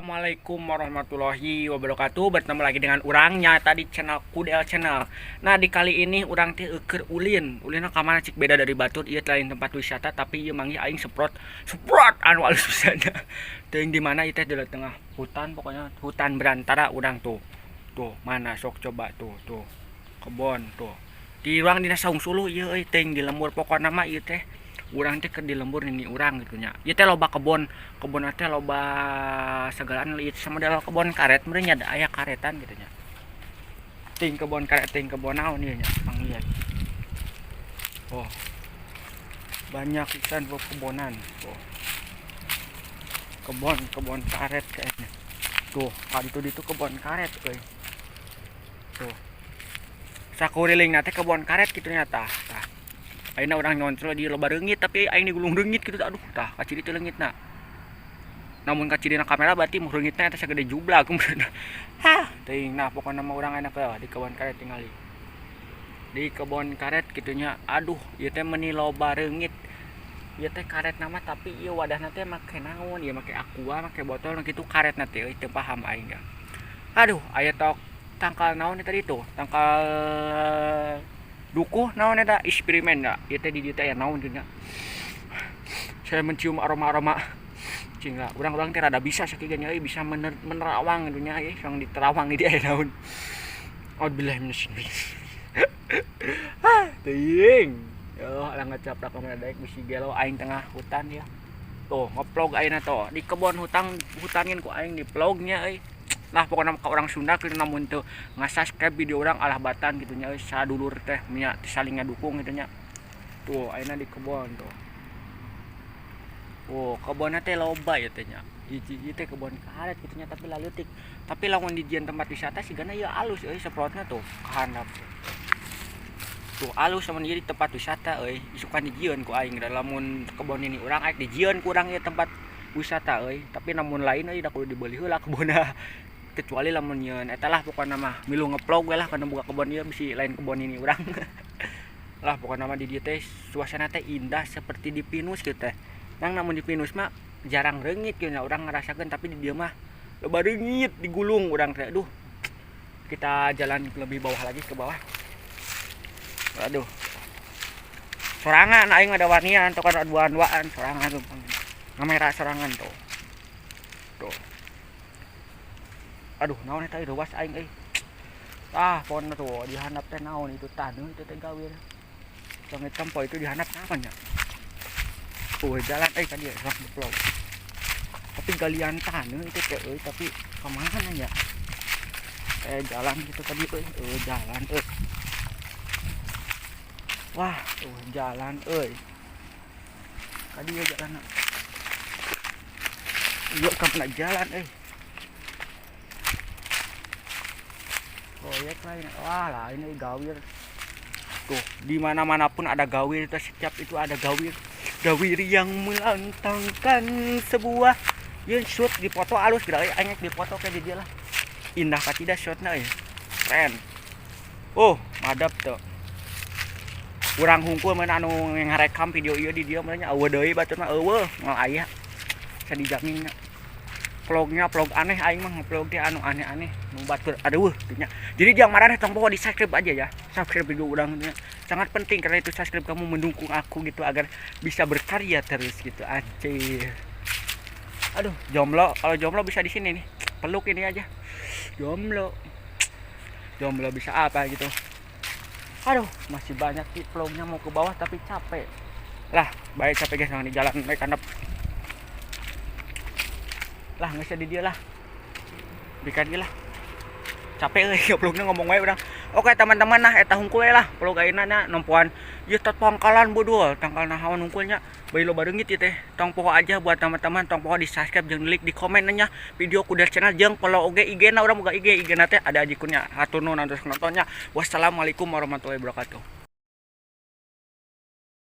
Assalamualaikum warahmatullahi wabarakatuh. Bertemu lagi dengan urangnya tadi channel Kudel Channel. Nah, di kali ini urang teh keur ulin. Ulinna ka mana, cik? Beda dari batur. Ieu lain tempat wisata, tapi ieu manggih aing spot spot anu alus pisan. Teuing di mana ieu teh, di tengah hutan, pokoknya hutan berantara urang tuh. Tuh, mana sok coba tuh, tuh. Kebon tuh. Di ruang dinas Saung Suluh ieu euy, teuing di lembur, pokokna mah ieu teh urang teh keur di lembur nini urang gitu nya. Ieu teh loba kebon, kebon teh loba sagalaan ieu sama model kebon karet meureun nya, da aya karetan gitu nya. Ting kebon karet, ting kebon naon ieu nya, panglihat. Oh. Banyak ikan kebonan. Tuh. Kebon, kebon karet kayaknya. Tuh, kaditu ditu kebon karet euy. Tuh. Sakuriling teh kebon karet gitu nya, tah. Tah. Ayeuna urang nyoncol di loba reungit, tapi aing digulung reungit gitu, aduh, tah kaciri teh leungitna. Namun kacirina kamera berarti mu reungitna eta sagede jublag. Hah, teuing nah, pokokna mah urang enak di kebon karet tingali. Di kebon karet kitu nya. Aduh, ieu teh meuni loba reungit. Ieu teh karet nama, tapi ieu wadahna teh make naon? Ieu make aqua, make botol kitu karetna teh euy, teu paham aing ga. Aduh, aya tok tangkal naon tadi tuh? Tangkal dukuh naon eta, eksperimen da. Ieu teh di dieu teh aya naon nya. Saya mencium aroma-aroma cing lah. Urang-urang teh rada bisa sakieu nya euy, bisa menerawang gitu nya euy, yang diterawang di dieu aya naon. Auzubillahi minasyaitonir. Ah, teuing. Ya Allah, ngecaprak kamera daek bisi gelo aing tengah hutan ya. Tuh, ngevlog ayeuna tuh di kebon hutan hutanin ku aing di vlognya euy. Lah, pokoknya ka orang Sunda kitu, namun teu nga-subscribe video urang, alah batan gitu nya euy, sadulur teh nya saling ngadukung gitu nya. Tuh, ayeuna di kebon tuh. Oh, kebonna teh loba ya teh nya. Hiji ieu teh kebon karet kitu nya, tapi laleutik. Tapi lamun dijieun tempat wisata sigana ieu alus euy, spotna tuh ka handap. Tuh alus lamun ieu di tempat wisata euy, isukan dijieun ku aing da lamun kebon ini urang aek dijieun ku urang ieu tempat wisata euy. Tapi namun lain euy, da kudu dibeuli heula kebonna. Kecuali lamun nyieun eta lah, pokona mah milu ngevlog we lah kana buka kebon ieu, bisi lain kebon ini urang. Lah, pokona mah di dieu teh suasana teh indah seperti di Pinus kitu teh. Nang namun di Pinus mah jarang reungit kieu nya urang ngarasakeun, tapi di dieu mah loba reungit digulung urang teh. Aduh. Kita jalan lebih bawah lagi, ke bawah. Aduh. Sorangan aing ada wanian tuh kan, duaan-duaan sorangan tuh. Kamera sorangan tuh. Tuh. Aduh, naon eta, reuwas aing euy. Ah, pon tuh di handap teh naon itu, taneuh itu teh gawir. Tong tempo itu di handap naon nya? Oh, jalan euy ka dieu sok vlog. Tapi galian taneuh itu teh euy, tapi kemana ya? Eh, jalan gitu tadi euy, euy jalan euy. Wah, tuh jalan euy. Ka dieu jalan. Iya, ka jalan euy. Proyek lain, wah lain euy gawir. Tuh, di mana-mana pun ada gawir, itu setiap itu ada gawir. Gawir yang melantangkan sebuah ya shoot di foto alus geura euy, aing di foto kayak di dia lah. Indah ka tidak shotna euy. Keren. Oh, madap tuh. Urang hungkul mana anu ngarekam video ieu di dieu mah nya, eueuh deui batur mah, eueuh moal aya. Bisa dijamin nya. Vlognya vlog aneh, aing mah ngevlog teh anu aneh-aneh nu batur aduh nya. Jadi jangan marah, tong poho di subscribe aja ya. Subscribe video urang nya. Sangat penting karena itu subscribe kamu mendukung aku gitu agar bisa berkarya terus gitu. Anjir. Aduh, jomblo, kalau jomblo bisa di sini nih. Peluk ini aja. Jomblo. Jomblo bisa apa gitu. Aduh, masih banyak sih vlognya, mau ke bawah tapi capek. Lah, baik capek guys, di jalan naik kandap. Lah, nggak usah di dia lah. Bikin dia lah. Capek euy vlognya, ngomong wae urang. Oke teman-teman, nah eta hungkul lah vlog ayeuna nya, nempoan ieu teh pangkalan bodol, tangkal naon hungkulnya. Bae loba reungit ieu teh. Tong poho aja buat teman-teman, tong poho di subscribe jeung like di komen nya video Kudel Channel jeung follow oge IG na urang, boga IG, IG na teh ada ajikunnya. Hatur nuhun anu nontonnya. Wassalamualaikum warahmatullahi wabarakatuh.